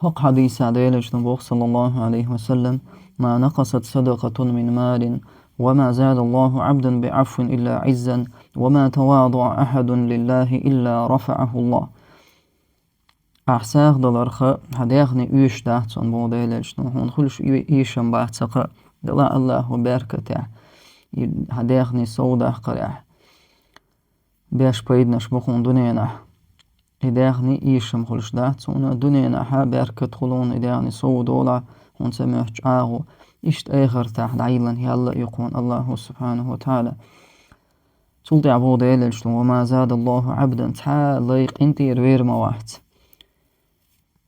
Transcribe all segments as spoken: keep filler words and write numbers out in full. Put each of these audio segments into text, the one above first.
ХӀокху хьадисехь Делан Элчано боху, саллаллаху Ӏалайхи ва саллам: «ما نقصت صدقة من مال، وما زاد الله عبدا بعفو إلا عزا، وما تواضع أحد لله إلا رفعه الله». Ахь сагӀа даларх хьан даьхни оьшуш дац хьуна, боху Делан Элчано, хьуна хуьлуш и-, эшам бац хьан, делахь Аллахо беркатехь, и хьан даьхни сов даккхарехь. Беш пайданаш бу хьуна дуьненахь. И даьхни эшам хуьлуш дац хьуна, дуьненахь беркат хуьлу хьуна, и даьхни сов долахь, хьуна ца моьтту чӀагӀо. Иштта эхартахь дӀайиллина хьал а ю хьуна Аллахо субхьанаху ва таӀала. Цул тӀаьхьа боху Делан Элчано: «وما زاد الله عبدا», цхьа а лай къинтӀера вер ма вац.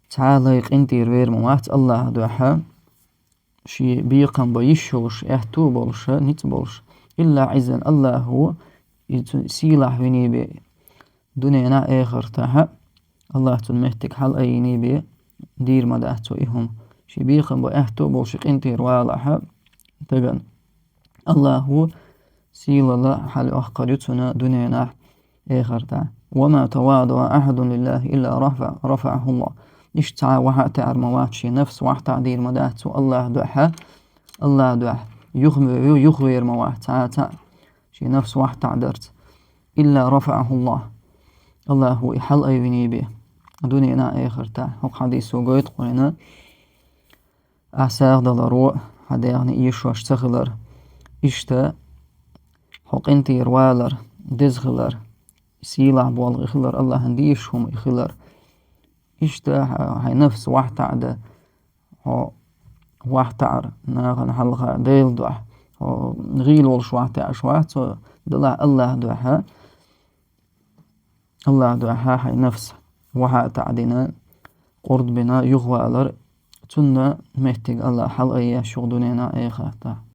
Цхьа а лай къинтӀера вер ма вац Аллахьан дуьхьа, шен бекхам бан йиш йолуш, аьтто а болуш, ницкъ а болуш. «إلا عزا», Аллахо иза цуьнан сийлахь виний бен, дуьненахь а, эхартахь а, Аллахо цунна меттиг хьалаайиний бен, дийр ма дац цо и хӀума. Шен бекхам бан аьтто а болуш, шен къинтӀера валахь а, дагана Аллахо сийлалла хьалайоккхур ю цунна дуьненахь, эхартахь. «وما تواضع أحد لله إلا رفع-، رفعه الله». Иштта цхьа а вахьа а таьӀар ма вац, шен нафс вахьа таӀдийр ма дац цо Аллахьан дуьхьа, Аллахьан дуьхьа юха-, юхавер ма вац цхьа а цхьаъ, шен нафс вахьа таӀдарца. «إلا رفعه الله». Аллахо и хьалаайвиний бен, дуьненахь а, эхартахь. ХӀокху хьадисо гойту кхунна, ахь сагӀа даларо, хьан даьхни эшош ца хилар, иштта хьо къинтӀера валар, деза хилар, сийлахь болу и хилар, Аллахьан дезаш хӀума и хилар. Иштта хьа-, хьайн нафс вахьа таӀдан, хьо вахьа таӀар нахана хьалха Делан дуьхьа, хьо гӀийла волуш вахьа таӀаш вац хьо, делахь Аллахьан дуьхьа, Аллахьан дуьхьа хьайн нафс вахьа а таӀдина, къурдбина, юхавалар, цунна меттиг Аллахо хьалаайеш ю дуьненахь а, эхартахь.